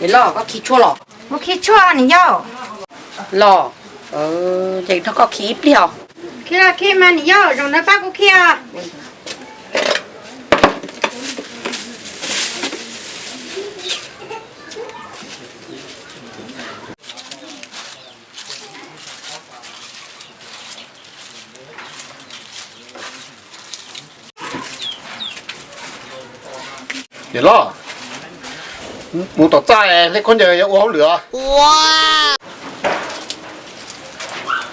Niam loj, koj khi tshuaj los? Kuv khi tshuaj niam yau. Los, ces rau koj khi ib pliag os. Khi los khi mas niam yau, zaum no pab kuv khi os. Niam loj, mus tom txaj, hle khaub ncaws yuav ua hauj lwm os.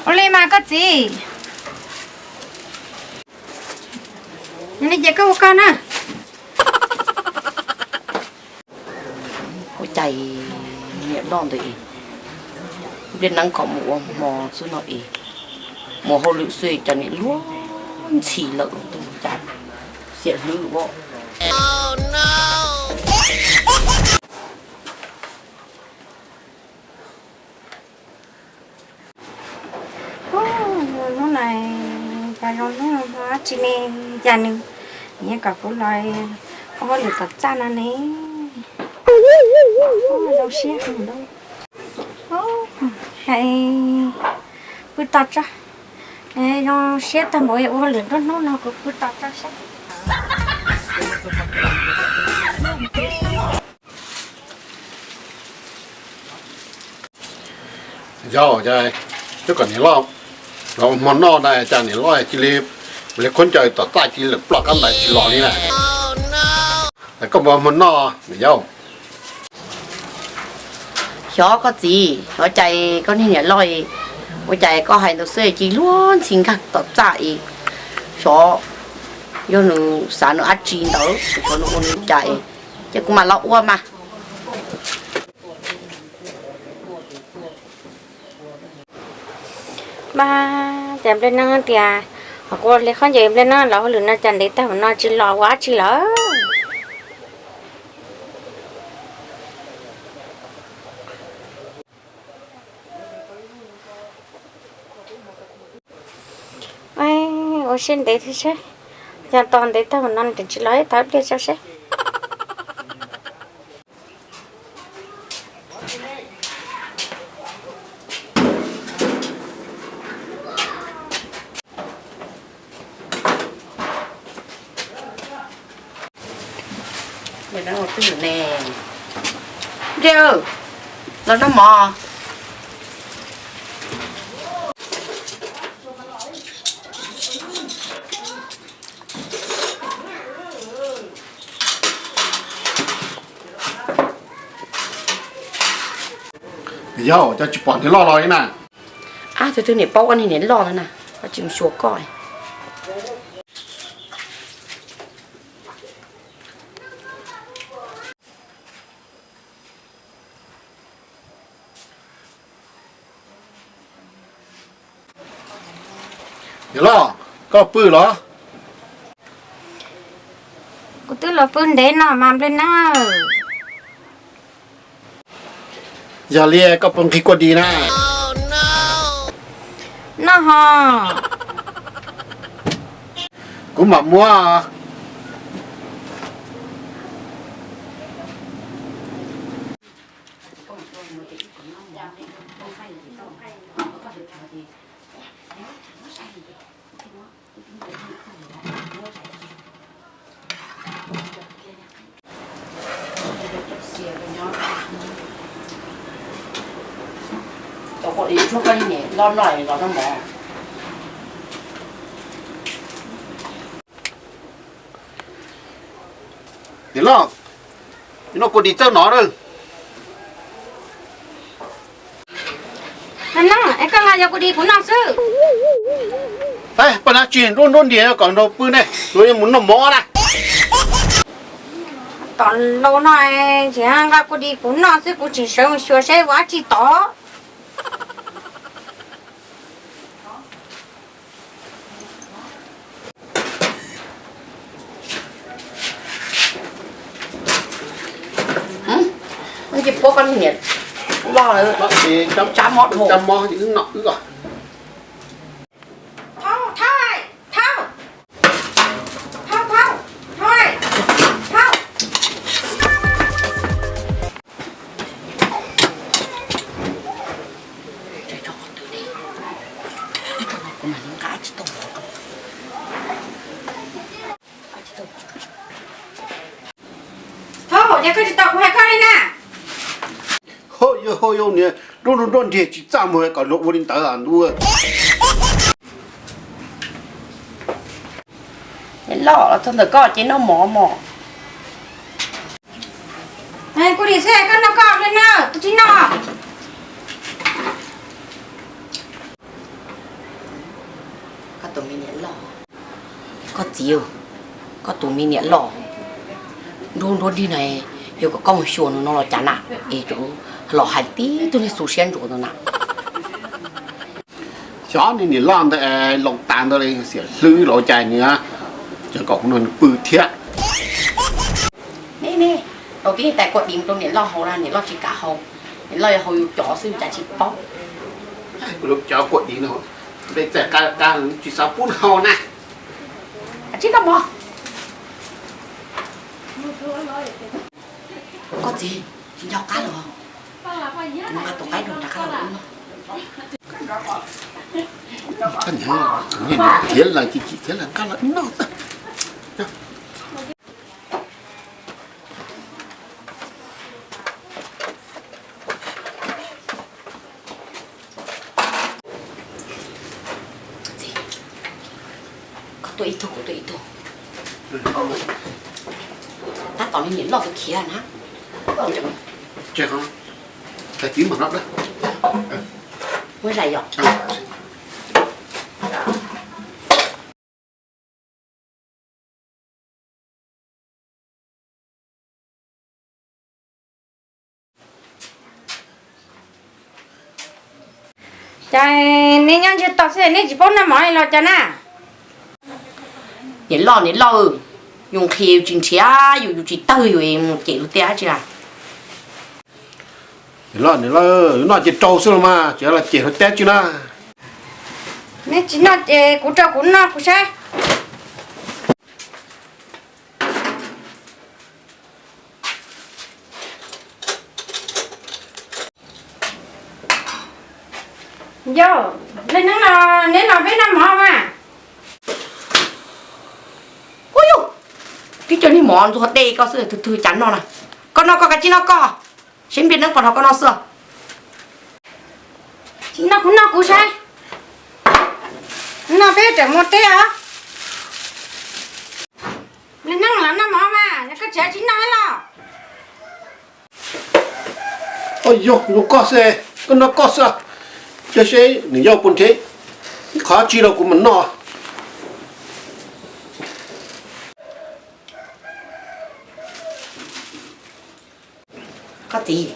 Ua li mas koj txiv. Li ces koj ua koj na. Ua cas niam loj ntawd es npliaj neeb kom mus ua hmo xwb no es, mus hauj lwm xwb cas niam luag ntxhi lawm, cas xiam hlwb ua. Hnub no cas zoo hnub no ho dab tsi ne, cas nws nyiam kom kuv los ua hauj lwm tom txaj no ne. Zoo siab heev. Pw tos tso. Zoo siab tag npaum ua hauj lwm nruab hnub no kuv pw tos tso saib. Yog, yog kom niam loj los ua hmo noj na, cas niam loj cia li hle khaub ncaws tom txaj cia li lawm ploj kab ntais tsis los li na. Koj mus ua hmo noj niam yau. Xyov koj txiv, xyov cas koj niag niam loj, ua cas koj hais ntawd xwb cia li luag ntxhi nkag tom txaj es, xyov yog nws xav nws dab tsi ntawd, xyov nws ua nws cas es, ces kuv mam los ua mas. Mas cas nplej neeb tias, kuv hle khaub ncaws nplej neeb los hauj lwm no cas ntev tag mus no tsis los ua dab tsi lawm. Ua siab ntev thiab seb, yog tos ntev tag mus no tseem tsis los ib tag ib pliag tso seb. Nplej, los noj mov. Yog cas tsis pom niam loj los li na? Ab, tus twg niam paub koj niag niam loj ntawd na, koj tsis mus xyuas koj. Niam loj, koj pw los? Kuv twb los pw ntev no mas nplej neeb. Yog li koj puas nqhis kua dis na? Noj ho. Kuv mam muab. Niam loj, noj kua dis txawj no lawm. Es koj nqa yog kua dis kuv noj xwb. Poj dab tsi nruab nruab ntiag kom nrog pw ne, luag yuav mus noj mov na. Tom laus no tsis nqa kua dis kuv noj xwb, kuv tseem sawv mus xyuas seb ua dab tsi tod. Tsis puab koj niam loj lawm, tsab mob dhau. Ces koj tsis tau kuv hais koj li na. Ho yog ho yog niag nruab nruab nruab nriag tsis txaj muag kom luag ua li ntawd ntuj. Niam loj, los txog ntawm koj ces noj mov mos. Kuv dim xwb, koj noj koj li na, kuv tsis noj. Koj tus me niam loj, koj txiv, koj tus me niam loj nruab nruab nrig na, yog kom koj mus xyuas nws no los cas na, es los hais tib tug niag xu siab ntsuav ntawd na. Xyov niag niam loj ntawd los tas ntawd li, xiam hlwb los cas nws, ces kom kuv nrog nws pw thiab. Me me, tau tib tais kua dis rau niam loj haus na, niam loj tsis kam haus, niam loj yuav haus yus cov xwb yus cas tsis paub. Kuv cov kua dis no, npej txawm qa qa tsis xav pub haus na. Tsis noj mov. Koj txiv, tsis nco qab los, kuv nqa tus qaib rau rov qab los wb noj. Thiab lawv chim chim thiab lawv nqa los wb noj xwb. Koj tuaj ib tug kuv tuaj ib tug. Tab tom li niam loj tus khiav na. Muab zais yom. Cas nej nyob ntsiag to xwb nej tsis paub noj mov li los cas na? Niam loj, niam loj, yus nqhis yus tsis nrhiav yus, yus tsis tawg yus mus cem luag tej dab tsi na. Niam loj, niam loj, yus noj ces rau xwb los mas, tseem los cem luag tej dab tsi na. Nej tsis noj ces kuv rau kuv noj kuv saib. Yog, leej neeb no, neb los peb noj mov mas. Ub yus, twb cov niag mov ntxuag dej koj xwb, twg twg cas noj na. Koj noj koj, kav tsij noj koj, seb npliag neeb puas hnov koj noj xwb. Tsis noj kuv noj kuv saib. Noj peb tseem mus teb os. Leej neeb los noj mov mas, koj tseem tsis noj los? Yog, yog koj xwb, koj noj koj xwb. Cia seb nws yog puas nrhiav ib qho dab tsi rau kuv mam noj. Koj txiv,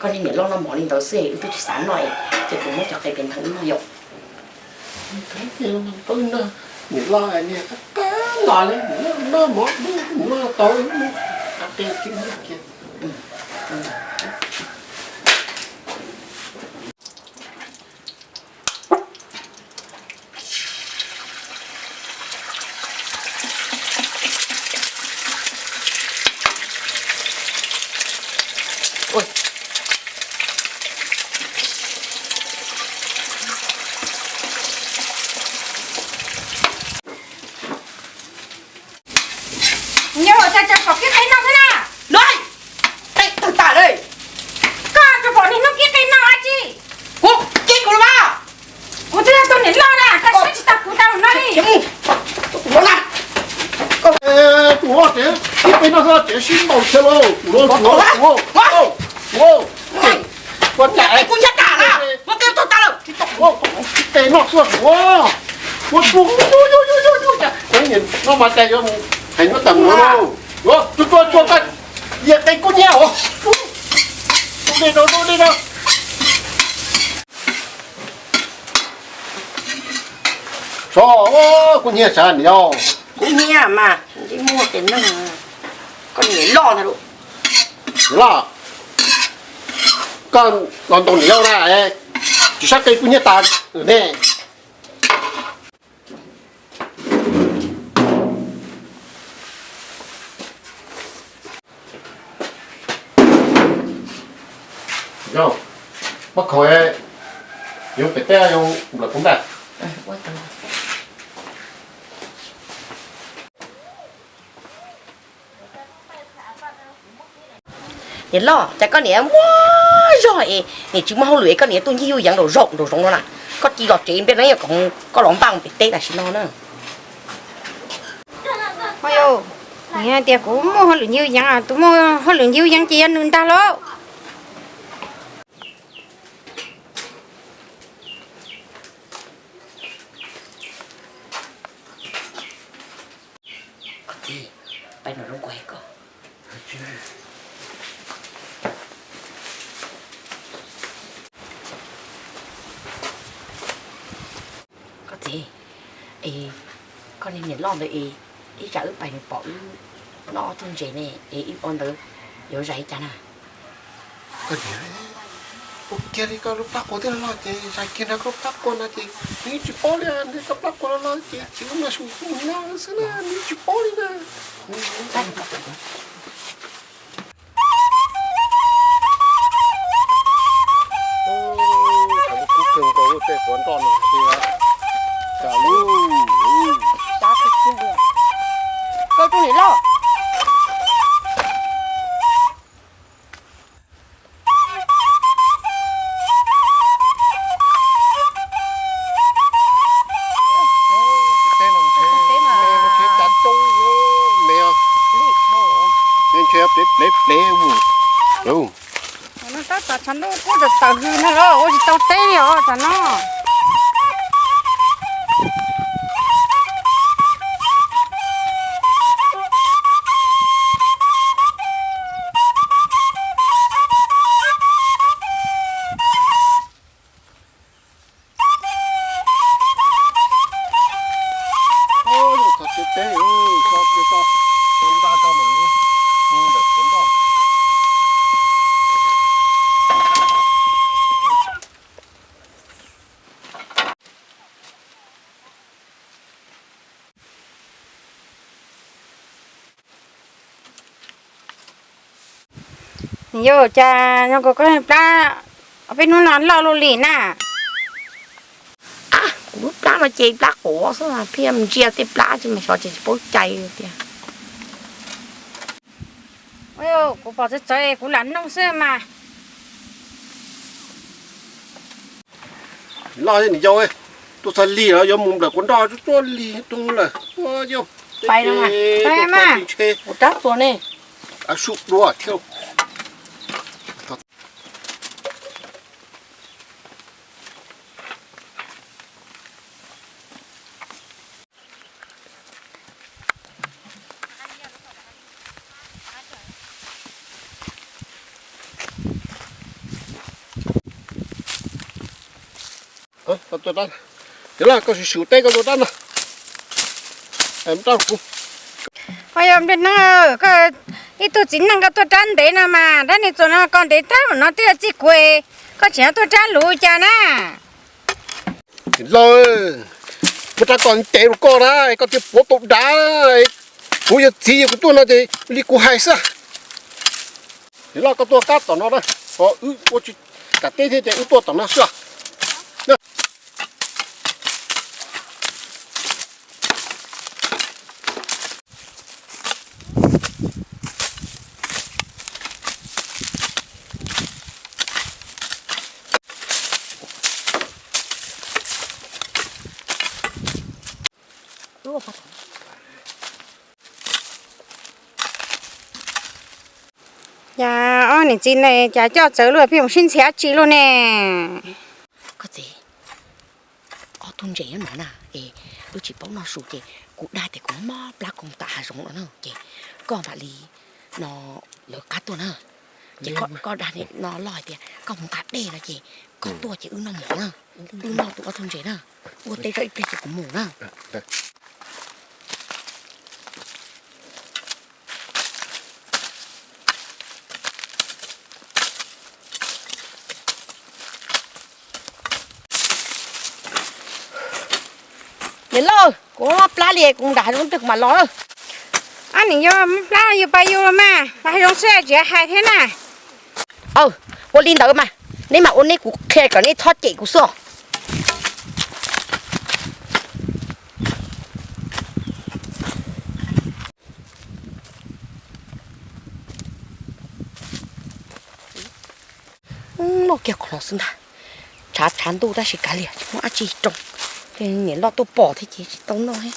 koj niag niam loj noj mov li ntawd xwb wb twb tsis xav noj, ces kuv muab cov qe pem ntawd wb noj yom. Niam loj niag qab los li, noj mov noj tau, qe kiag. Nyob hauv txaj tso pom kib qe noj xwb na. Lawm, qe tawg tas lawm. Koj tso pom niag hnub kib qe noj dab tsi? Kuv kib kuv los mas. Kuv twb yog tus niam loj na, koj saib tsis tau kuv tau no li. Tus ua tsev kib qe noj xwb tsev sib ntaus thiab lauj. Ua cas kuv nyab tas na, muab qe tawg tas lawm. Kib qe noj xwb ua, ua tus no mas cas yuav hais nyob tas mus no. Ua tus tua tua koj, yam qe kub hnyiab os. Tus dej rau, tus dej rau. Kub hnyiab sav niam yau. Kub hnyiab mas ntsej muag tes neeg, koj niam loj ntag lauj. Niam loj, koj los ntaus niam yau na, tsis saib qe kub hnyiab tas ne. Yau, pab khaum, yuav pem teb yuav nplawm kuv ntaj. Niam loj, cas koj niam muaj zog es niam tsis muaj hauj lwm es koj niam tuaj ncig yuj yeev nraum zoov nraum zoov no na? Koj cia los tsev npej no, koj los npaj pem teb tam sim no na. Niam tias kuv muaj hauj lwm ncig yuj yeev, tus muaj hauj lwm ncig yuj yeev ces yog nws ntag lauj. Koj txiv, peb nrog lub nkuaj hais koj. Koj txiv, es koj niag niam loj ntawd es ib tsam wb pais nws pom wb noj ob tug ntses ne es wb ua ntawd yuav zais li cas na? Koj niam, ua kiag li koj lub plab quas twb loj ces zais kiag nrog koj plab quas no ces nws tsis paub li, nrog koj plab quas los los ces txiv lub no su mus noj xwb na, nws tsis paub li na. Kub kawg nkaus tej quav nroj no, cas lub. Koj tub niam loj. Ntshe plev plev mus. Tab tom tshav ntuj kub tawm tawm hws no los ua tsis tau teb li os tsam no. Yog cas no koj plab peb hnub no loj luaj li na? Kuv lub plab no ces plab quav xwb, pheej ntsia tej plab ces mas xyov ces tsis paub cai tias. Kuv pom txawv txawv kuv lam nug xwb mas. Loj niam yau, tuaj txog lig los yuav mus nplawm quav nroj, tuaj lig tus lawm. Pais no mas, pais mas, kuv rab tuag ne. Sub dua thiab. Koj tua rab, koj sim sim teb koj tua rab no. Koj yog nplej neeg, koj ib tug txiv neej koj tuaj rab ntev no mas rab niag txuas no koj ntev tag no twb txij kuv, koj tseem tuaj rab luv cas na? Niam loj, muab rab koj ntev rau koj na, koj thiaj puav tau dav. Kuv yog txiv yog kuv tuaj no ces li kuv hais xwb. Niam loj, koj tuaj kab tom no na, ho wb ua tsis kam teb thiab ces wb tuaj tom no xwb. Cas ob niam txiv ne cas coj txawv luaj, pheej mus sib ntxhias dab tsi luaj ne? Koj txiv, ob tug ntses nyob no na, es wb tsis paub noj su ces kuv dag tias kuv mob plab koog tam hav zoov no na, ces koj mam li no lawv qab tuaj na. Ces koj dag no loj hais tias koj mus nqa dej no ces koj tuaj ces wb noj mov na, wb noj tus ob tug ntses na, ua teb tso ib pliag ces kuv mus na. Niam loj, kuv mob plab li, kuv mus nram hav zoov ib pliag kuv mam los. Ob niam yau, mob plab yus pab yus los mas, nram hav zoov xwb tsis hais thiab na. Ua li ntawd mas, neb mam ua neb, kuv qhia kom neb txhob cem kuv xwb os. Noj kiag qhov no xwb ntag. Tshav tshav ntuj tab sis kav liam tsis muaj dab tsi rau. Niam loj tuaj pom thiab ces tsis tau noj thiab.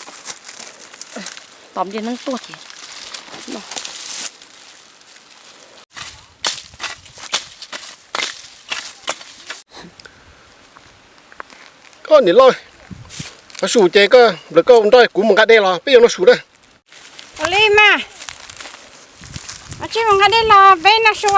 Tos nplej neeb tuaj ces noj. Koj niam loj, noj su ces koj nplawm koj nroj kuv mus nqa dej los peb yuav noj su na. Ua li mas, ua tsi mus nqa dej los peb noj su.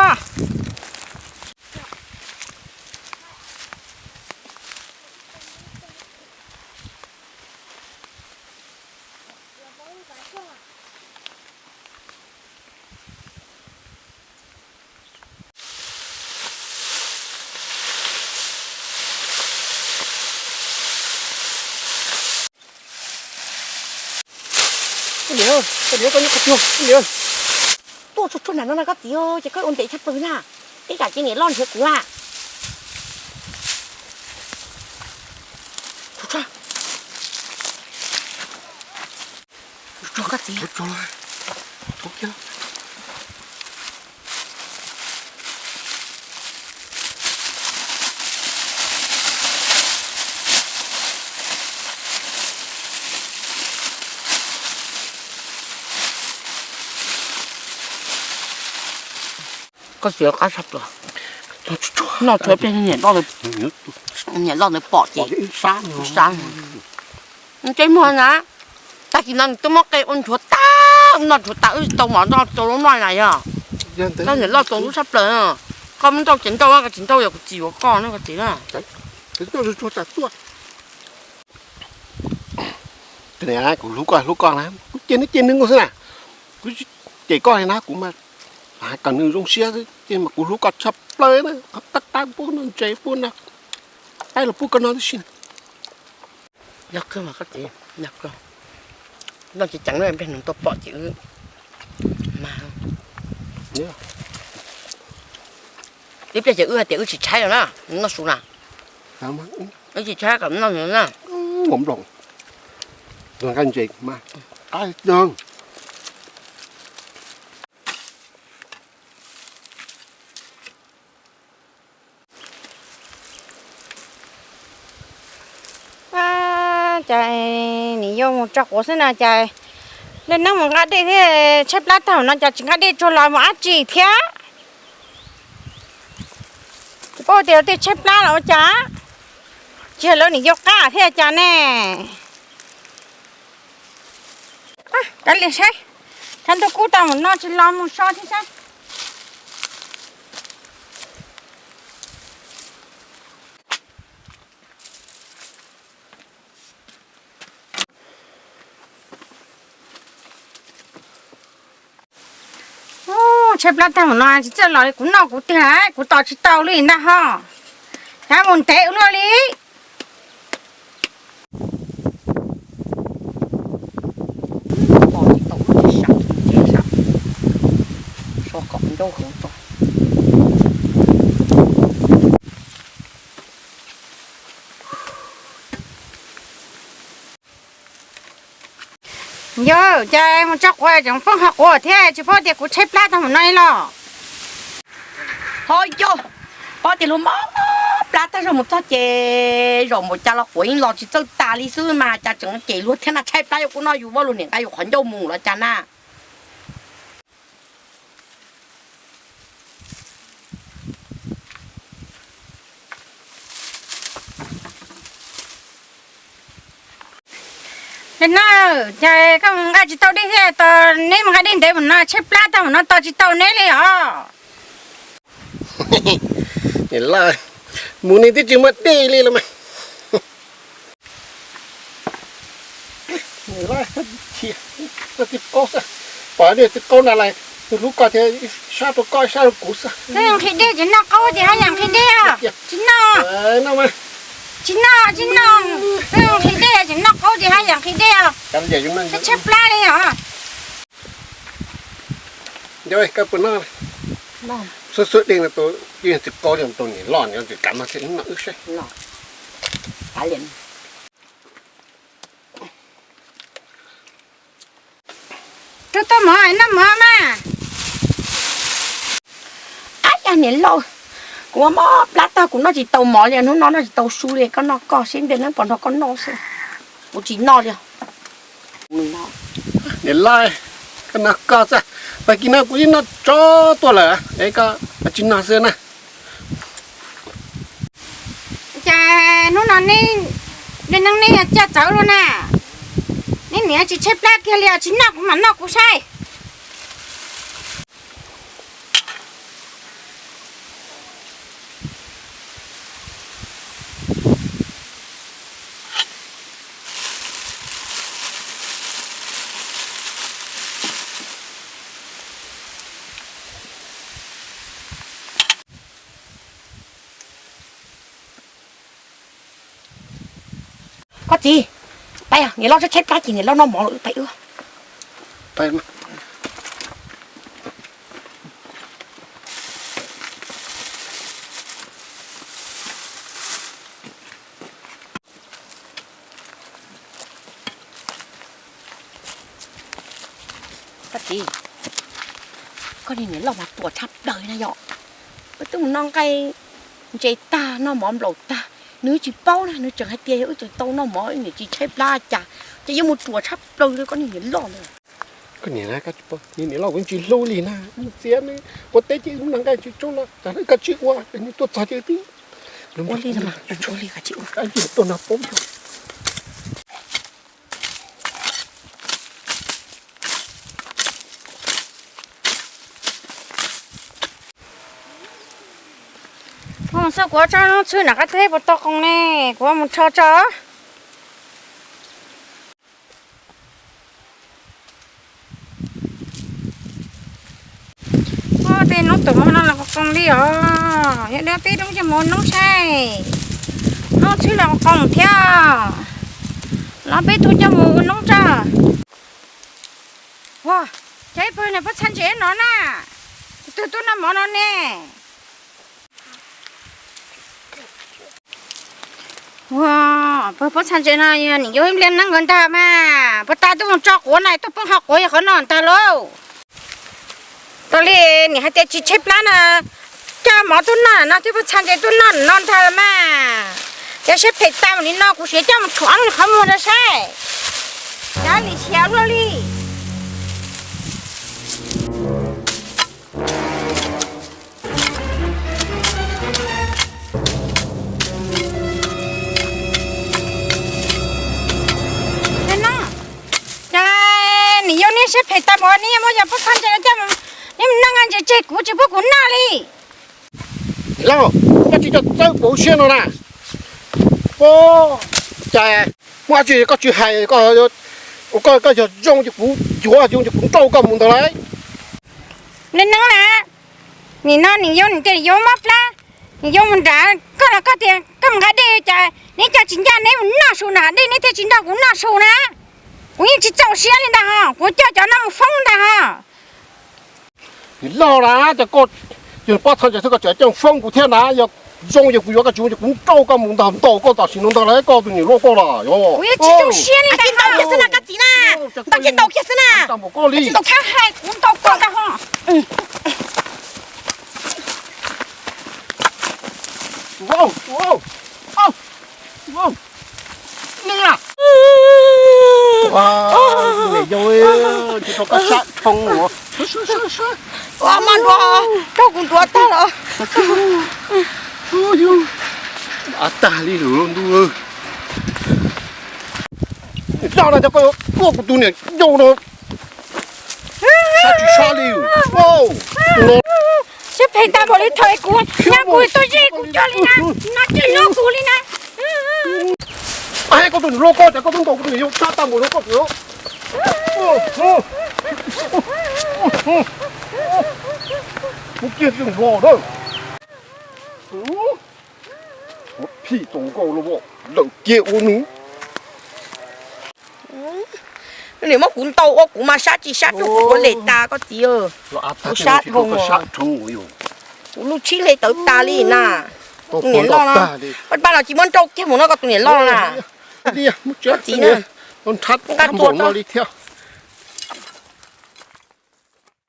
Koj niam, koj niam, koj niam, koj niam. Tuaj tsuag tsuag nram no na koj txiv, ces koj ua ntev tshaj plaws na. Tej zaum ces niam loj nrhiav kuv a. Tsuag tsuag. Tsuag tsuag koj txiv. Koj txiv qab tshaj plaws. Noj tshuav pliag niam loj, niam loj ntawd pom ces sab. Ntsej muag na, tag kis no nws twb muab qe ua nchuav tag, noj nchuav tas wb tsis tau mov noj rau lub noj na yog. Koj niam loj txaus hlub tshaj plaws. Koj muab nrauj ces nrauj, koj tsis nrauj yog kuv tsis yuav koj no koj txiv na. Kuv hlub koj, hlub koj na, kuv cem neb cem neb nkaus xwb na. Kuv cem koj li na, kuv mas kom nws zoo siab xwb ces mas kuv hlub koj tshaj plaws na. Qab qab pub no, ntses pub no, qaib los pub koj no tib si na. Yog kawg mas koj txiv, yog kawg. Noj tsis ceev, nws tuaj pom ces wb mas ib pliag ces wb hais tias wb tsis tshaib lawm na, noj su na. Wb tsis tshaib kom noj na. Nqa ntses mas qab. Cas nim yuav mus tso quav xwb no cas, neb mus nqa dej thiab tshaib plab tag no cas tsis nqa dej tsuag los mus dab tsi thiab? Tsis paub tias tej tshaib plab los ua cas, tsis yog lawv nim yuav qab thiab cas ne. Kav liam saib, tshav ntuj kub tau mus no tsis los mus so thiab saib. Tshaib plab tag mus no tsis txawj los li kuv noj kuv tiag, kuv tos tsis tau li ntag ho. Kav mus ntev ua luaj li. Yog cas mus tso quav tseem poob qhov quav thiab tsis paub tias kuv tshaib plab tag mus no los. Ho yog, paub tias luag mob plab tag zog mus txog ces zaum npaum cas los quav yeej los tsis txawj tas li xwb mas cas tseem cem luag thiab na, tshaib plab yuav kuv noj yus vaj lus niam nqa yus qhov ncauj mus los cas na. Nim no ces koj mus nqa tsis tau dej thiab, neb mus nqa dej ntev mus no tshaib plab tag mus no tos tsis tau neb li os. Mus ne twb tsis muaj dej li los mas. Pom dej twb qaub na lais, hlub koj thiab, sab rau koj sab rau kuv xwb. Nqhis dej ces noj qaub ces haj yam nqhis dej os. Tsis noj, tsis noj, tsis noj. Nqhis dej ces noj qaub ces haj yam nqhis dej os. Tshaib plab li os. Koj puas noj? Xub xub dej no tau, twb qaub tau niam loj niam tsis kam noj thiab, noj wb saib. Rau tau mov noj mov mas. Ab yam niam laus, Kuv mob plab tag kuv noj tsis tau mov li, hnub no noj tsis tau su li, koj noj koj seb nplej neeb puas nrog koj noj xwb. Kuv tsis noj li. Niam laj, koj noj koj xwb, pag kis no kuv yeej noj tsov tuaj lawm es koj tsis noj xwb na. Cas hnub no neb, neb neeb neb yog caj txawv luaj na. Neb niam tsis tshaib plab kiag li, tsis noj kuv mam noj kuv saib. Koj txiv, pab niam loj tshaib tshaib plab ces niam loj noj mov lawm, pab wb. Koj txiv, koj niag niam loj mas ruam tshaj plaws na yom. Wb twb mus noj nqaij ntses tag noj mov nplaum tag, nws tsis paub na, nws tseem hais tias yog wb tseem tau noj mov wb niam tsis tshaib plab cas, ces yuav mus ruam tshaj plaws li koj niag niam loj ntawd. Koj niam, niam loj kuv tsis hlub li na, mus txiav nws ua teb ces mus noj nqaij tsis tsaug los cas koj tsis ua, nws tuaj txog ces twb ua li no, ua li koj tsis ua, tuaj nrog paub. Mus xwb, kuv tso txhwb nram qab teb puas tau qoos ne, kuv mus rho tso. Tej noob tum no los qoos li os, yog peb roob coj mus ua noob saib, noob txhwb los qoos thiab, los peb tug coj mus ua noob tso. Ua, cas ib pawg niag pob txha ntses no na, tus twg tuaj noj mov no ne? Ua, pawg pob txha ntses no yog niam yau ib npliag neeb nkawd ntag mas, puag ta tuaj mus tso quav na, tuaj poob ho quav yog qhov no ntag lauj. Tau li niam hais tias tsis tshaib plab na, coj mov tuaj noj no thiab pob txha ntses tuaj noj no ntag mas. Cov siab phem tas mam li no kuv siav coj mus tshuam qhov muag rau saib. Cov lim hiam luaj li. Niam yau, neb siab phem tag npaum, neb yuav muab yog pob txha ntses no coj, neb mus noj nqaij ntses tseg kuv tsis pub kuv noj li. Niam loj, koj tsis txawj pauv siab no na. Ua cas muaj dab tsi koj tsis hais, koj yog zoo ces kuv yuav, zoo ces kuv nrauj koj mus ntag lauj. Niam neeb na, nim no niam yau, niam yau mob plab, niam yau mus nram koj los koj tias koj mus nqa dej, cas neb coj tsis ncaj, neb mus noj su na, dej neb thiaj tsis nrog kuv noj su na. Kuv yeej tsis txaus siab li ntag ho, kuv coj cov no mus foob ntag ho. Niam loj na, cas koj yog pob txha ntses xwb koj tseem coj foob kuv thiab na, yog zoo ces kuv yuav, koj tsis zoo ces kuv nrauj koj mus ntag, ntaus koj tam sim no ntag lauj, koj tus niam loj koj los yog. Kuv yeej tsis zoo siab li ntag ho. Ntaus kiag xwb na koj txiv na, ntaus kiag xwb na, ntaus kiag xwb na, ntaus kiag xwb na, kuv ntaus koj ntag ho. Niam yau, tsis tau koj sab dhau. Ua mas nruav, raug kuv nruav tag los. Av tag li lawm ntuj. Zaj no cov koj yuav tuaj kuv tus niam yau no. Sab tsis sab li. Siab phem tag npaum li thaum kuv nyob kuv tuaj zij kuv cog li na, no ces lub kuv li na. Ab, koj tus niam loj koj, cas koj twb ntaus kuv tus niam yau sab tag npaum no koj. Ua kiag tsis nrov na. Phim tau nkauj los lawm kiag ua nws. Nws muab kuv ntaus ua kuv mas sab tsis sab, raug kuv ua lem tas koj txiv. Kuv sab dhau, kuv lub tshib hle tawv tas li na. Tus niam loj na, paj los tsis muab nrauj kiag mus no koj tus niam loj na. Koj txiv na, nqa tua no li thiab.